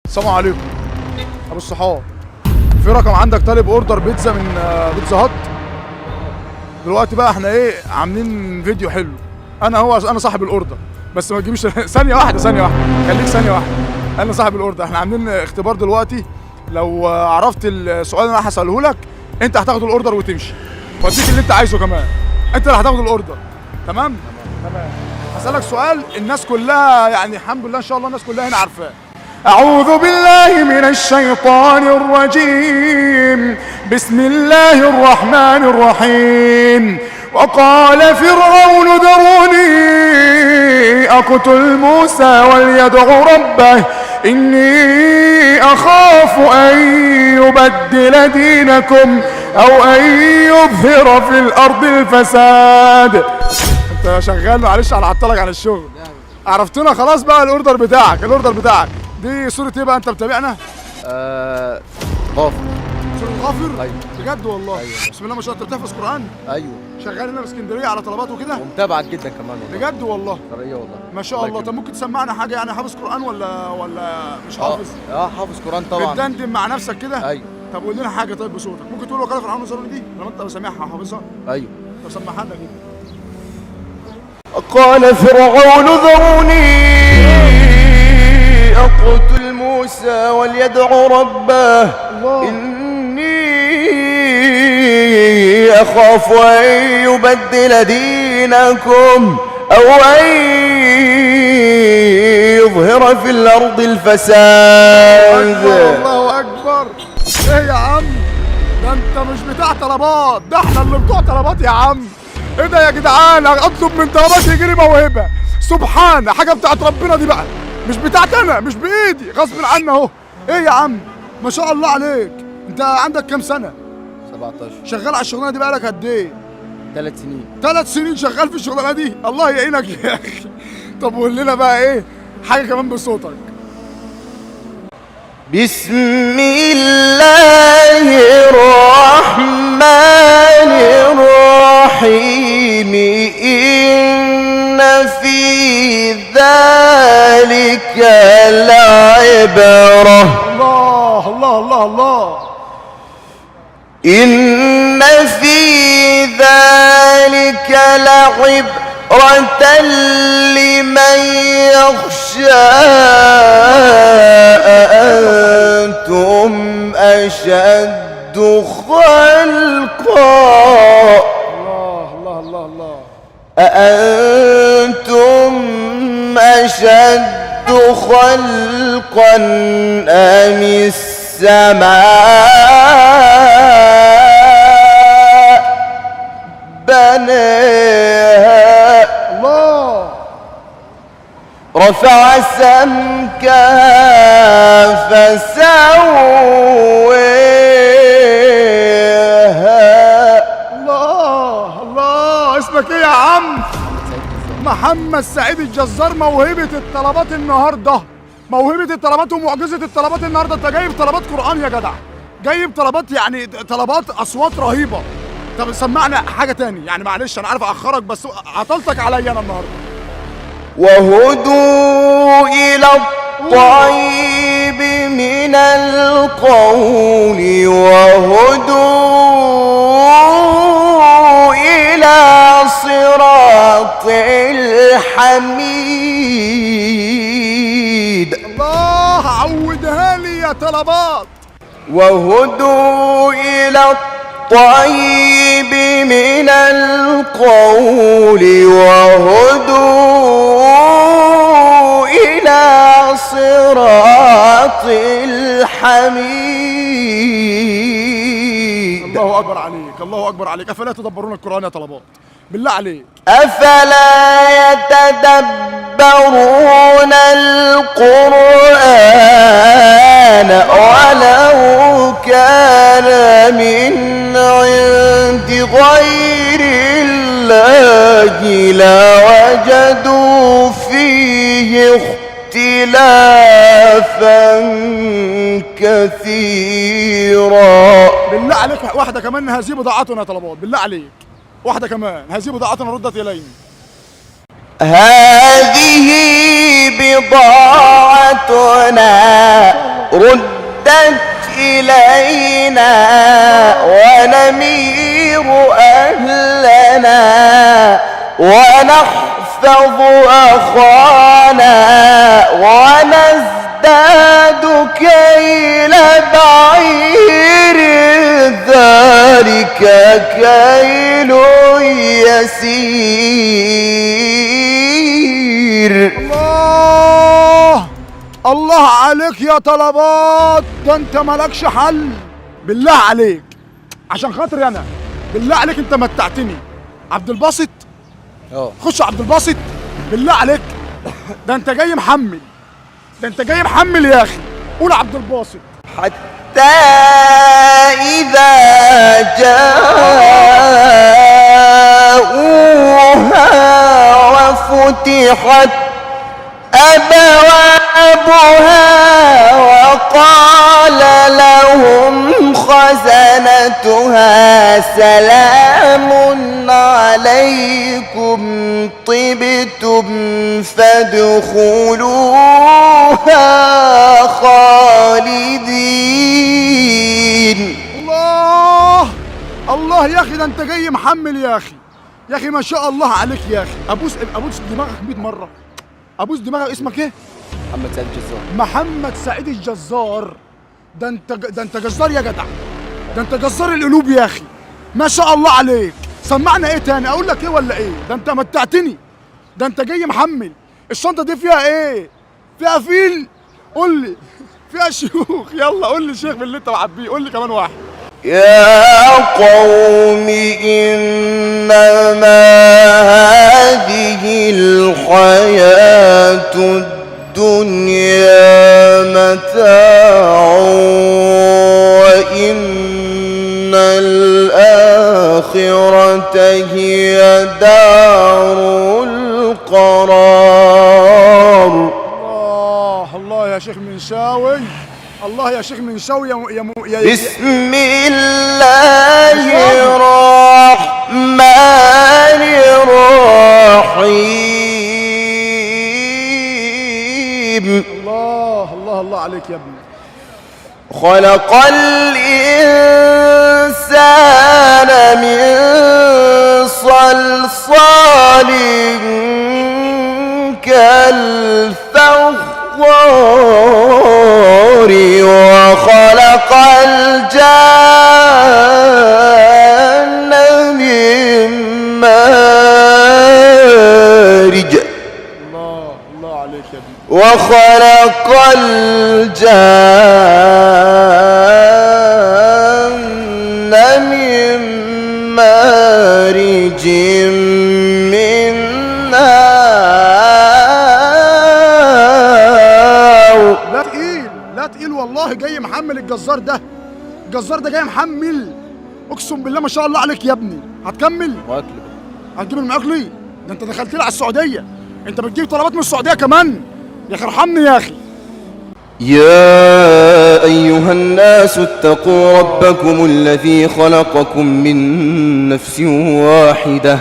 السلام عليكم ابو الصحاب. في رقم عندك طالب order بيتزا من بيتزا هات. دلوقتي بقى احنا ايه عاملين فيديو حلو، انا صاحب ال order، بس ما تجيبش. ثانية واحده، ثانية واحده، خليك ثانية واحده. انا صاحب ال order، احنا عاملين اختبار دلوقتي. لو عرفت السؤال اللي انا هساله لك انت هتاخد ال order وتمشي، واديك اللي انت عايزه كمان. انت اللي هتاخد ال order. تمام تمام. هسالك سؤال الناس كلها يعني الحمد لله ان شاء الله الناس كلها هنا عارفاه. أعوذ بالله من الشيطان الرجيم، بسم الله الرحمن الرحيم. وقال فرعون ذروني أقتل موسى وليدع ربه إني أخاف أن يبدل دينكم أو أن يظهر في الأرض الفساد. أنت شغال؟ معلش على عطلك عن الشغل. عرفتنا خلاص بقى. ال order بتاعك، ال order بتاعك دي سورة ايه بقى؟ انت متابعنا؟ آه، غافر. سورة غافر؟ ايوه. بجد والله؟ أيوة. بسم الله ما شاء الله، انت بتحفظ قرآن؟ ايوه. شغال هنا في اسكندرية على طلبات وكده؟ ومتابعك جدا كمان والله. بجد والله؟ طريقة والله. ما شاء الله. طب ممكن تسمعنا حاجة؟ يعني حافظ قرآن ولا مش حافظ؟ اه حافظ قرآن طبعا. بتدندن مع نفسك كده؟ ايوه. طب قول لنا حاجة طيب بصوتك. ممكن تقول وقال فرعون ذروني دي؟ لما انت سامعها حافظها؟ ايوه. طب سمعها لنا كده. قال فرعون ذروني أقتل موسى وليدع ربه الله. إني أخاف أن يبدل دينكم أو أن يظهر في الأرض الفساد. الله اكبر. ايه يا عم ده؟ انت مش بتاع طلبات، ده احنا اللي بتوع طلبات يا عم. ايه ده يا جدعان؟ اطلب من طلبات يجي لي موهبة. سبحان، حاجة بتاعت ربنا دي بقى، مش بتاعت انا، مش بايدي، غصب عني اهو. ايه يا عم ما شاء الله عليك. انت عندك كام سنة؟ 17. شغال على الشغلانة دي بقالك قد ايه؟ 3 سنين. 3 سنين شغال في الشغلانة دي؟ الله يعينك يا اخي. طب قول لنا بقى ايه حاجة كمان بصوتك. بسم الله الرحمن الرحيم. إن في ذلك لعبرة. الله الله الله الله. إن في ذلك لعبرة لمن يخشى. أأنتم أشد خلقا. الله الله الله الله. أأنتم أشد خلقا أم السماء بناها. الله. رفع سمكها فسواها. الله الله. اسمك ايه يا عم؟ محمد سعيد الجزار. موهبة الطلبات النهارده، موهبة الطلبات ومعجزة الطلبات النهارده. انت جايب طلبات قرآن يا جدع، جايب طلبات يعني طلبات اصوات رهيبة. طب سمعنا حاجة تاني يعني، معلش انا عارف اخرك بس عطلتك عليا انا النهارده. وهدوا إلى الطيب من القول وهدوا إلى صراط الحميد. الله، عودها لي يا طلبات. وهدوا إلى الطيب من القول وهدوا إلى صراط الحميد. الله اكبر عليك، الله اكبر عليك. افلا تدبرون القرآن يا طلبات؟ بالله عليك. أفلا يتدبرون القرآن ولو كان من عند غير الله لوجدوا فيه اختلافا كثيرا. بالله عليك واحدة كمان. هذه بضاعتنا يا طلبات، بالله عليك واحدة كمان. هذه بضاعتنا ردت إلينا. هذه بضاعتنا. أهلنا ونمير أهلنا ونحفظ أخانا ونزداد كيل بعير، ذلك كيل يسير. الله الله عليك يا طلبات، ده انت مالكش حل. بالله عليك عشان خاطري انا، بالله عليك انت متعتني. عبد الباسط، خش عبد الباسط، بالله عليك ده انت جاي محمل، ده انت جاي محمل يا اخي. قول عبد الباسط. حتى إذا جاءوها وفتحت أبوابها وقال لهم خزنتها سلام عليكم طبتم فادخلوها خالدين. الله الله يا اخي، ده انت جاي محمل يا اخي، يا اخي ما شاء الله عليك يا اخي. ابوس دماغك 100 مرة، ابوس دماغك. اسمك ايه؟ محمد سعيد الجزار. محمد سعيد الجزار، ده انت جزار يا جدع، ده انت جزار القلوب يا اخي، ما شاء الله عليك. سمعنا ايه تاني؟ اقول لك ايه ولا ايه؟ ده انت متعتني، ده انت جاي محمل. الشنطة دي فيها ايه؟ فيها فيل؟ قول لي. فيها شيوخ؟ يلا قول لي شيخ من اللي انت معبيه، قول لي كمان واحد. يا قوم إنما هذه الحياة الدنيا متاع وإن الآخرة هي دار القرار. الله الله يا شيخ منشاوي، الله يا شيخ منشاوي، يا يا بسم الله الرحمن الرحيم. الله الله الله عليك يا ابني. خلق الإنسان من صلصال كالفخار وخلق الجان من مارج. الله الله عليك يا ابني. وخلق الجان من مارج من نار. لا تقيل، لا تقيل والله، جاي محمل الجزار ده، الجزار ده جاي محمل، اقسم بالله ما شاء الله عليك يا ابني. هتكمل؟ مؤكل. هتجيب المعقلي؟ ده انت دخلت لي على السعودية، انت بتجيب طلبات من السعودية كمان يا اخي، ارحمني يا اخي. يا أيها الناس اتقوا ربكم الذي خلقكم من نفس واحدة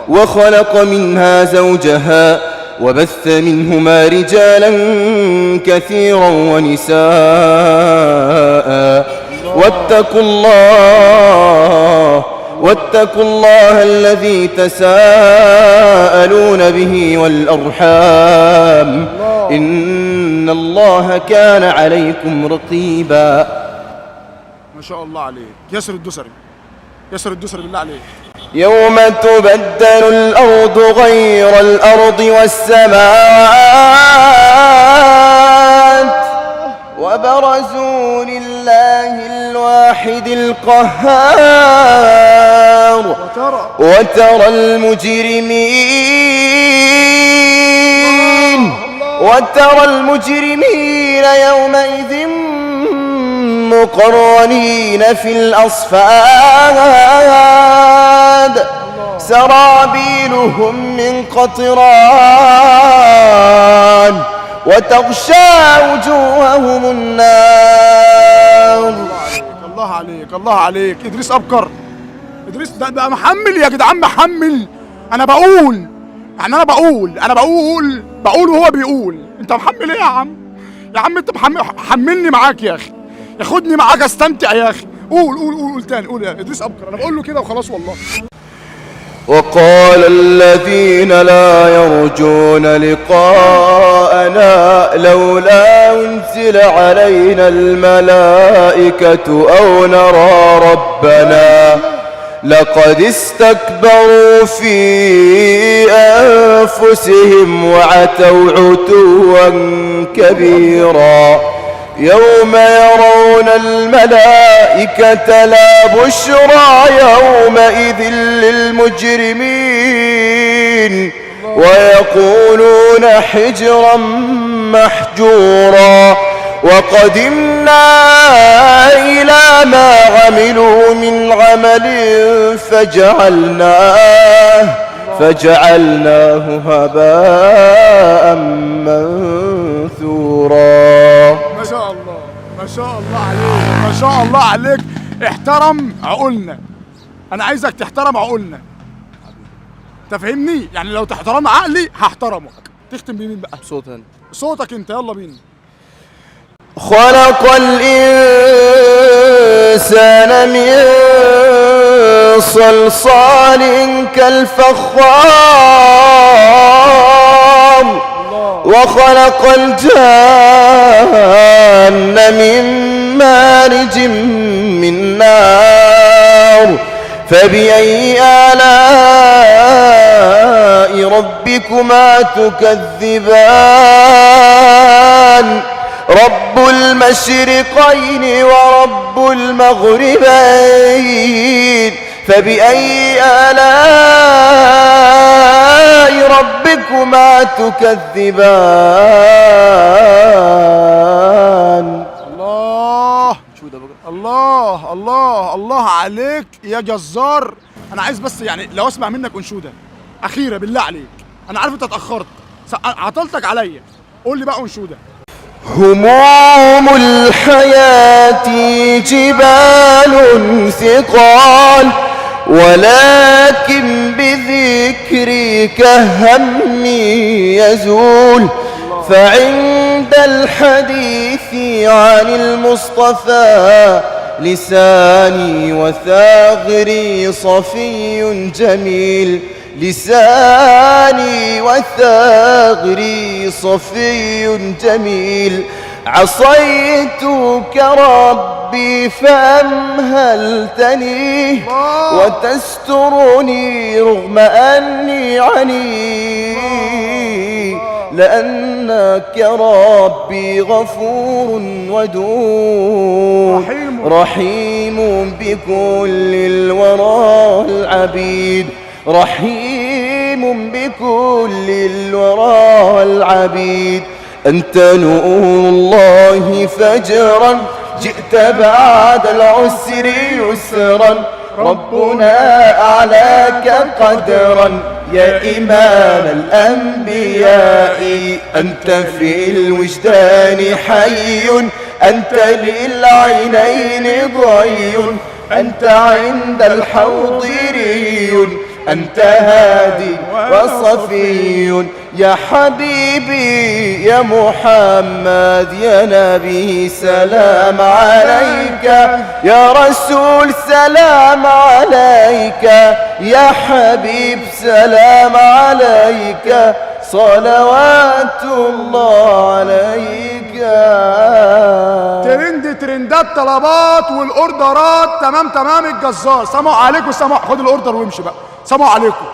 وخلق منها زوجها وبث منهما رجالا كثيرا ونساء واتقوا الله الذي تساءلون به والأرحام إن الله كان عليكم رقيبا. ما شاء الله عليك ياسر الدوسري، ياسر الدوسري بالله عليك. يوم تبدل الأرض غير الأرض والسماوات وبرزوا لله الواحد القهار وترى المجرمين يومئذ مقرنين في الأصفاد سرابيلهم من قطران وتغشى وجوههم النار. الله عليك الله عليك إدريس أبكر، إدريس ده بقى محمل يا جدعان، محمل. أنا بقول يعني، أنا بقول، أنا بقول بقول وهو بيقول. أنت محمل إيه يا عم؟ يا عم أنت محمل، حملني معاك يا أخي، ياخدني معاك استمتع يا اخي. قول قول قول قول تاني، قول يا ادريس ابكر. انا بقول له كده وخلاص والله. وقال الذين لا يرجون لقاءنا لولا أنزل علينا الملائكة أو نرى ربنا لقد استكبروا في أنفسهم وعتوا عتوا كبيرا يوم يرون الملائكة لا بشرى يومئذ للمجرمين ويقولون حجرا محجورا وقدمنا إلى ما عملوا من عمل فجعلناه هباء منثورا. ما شاء الله، ما شاء الله عليك، ما شاء الله عليك. احترم عقولنا، انا عايزك تحترم عقولنا، تفهمني؟ يعني لو تحترم عقلي هحترمك. تختم بمين بقى؟ صوت انا، صوتك انت، يلا بينا. خلق الإنسان من صلصال كالفخار وخلق الجان من مارج من نار فبأي آلاء ربكما تكذبان رب المشرقين ورب المغربين فبأي آلاء ربكما تكذبان. الله الله الله الله عليك يا جزار. انا عايز بس يعني لو اسمع منك انشودة اخيرة بالله عليك. انا عارف انت اتاخرت، عطلتك عليا، قول لي بقى انشودة. هموم الحياة جبال ثقال ولكن بذكرك همي يزول فعند الحديث عن المصطفى لساني وثاغري صفي جميل لساني وثاغري صفي جميل عصيتك ربي فأمهلتني وتسترني رغم أني عنيد لأنك ربي غفور ودود رحيم بكل الورى العبيد رحيم بكل الورى العبيد أنت نور الله فجرا جئت بعد العسر يسرا ربنا أعلاك قدرا يا إمام الأنبياء أنت في الوجدان حي أنت للعينين ضي أنت عند الحوض ري أنت هادي وصفي يا حبيبي يا محمد يا نبي سلام عليك يا رسول سلام عليك يا حبيب سلام عليك صلوات الله عليك. ترند ترندات طلبات والاوردرات تمام تمام. الجزار سلام عليكم، سلام. خد ال order وامشي بقى. سلام عليكم.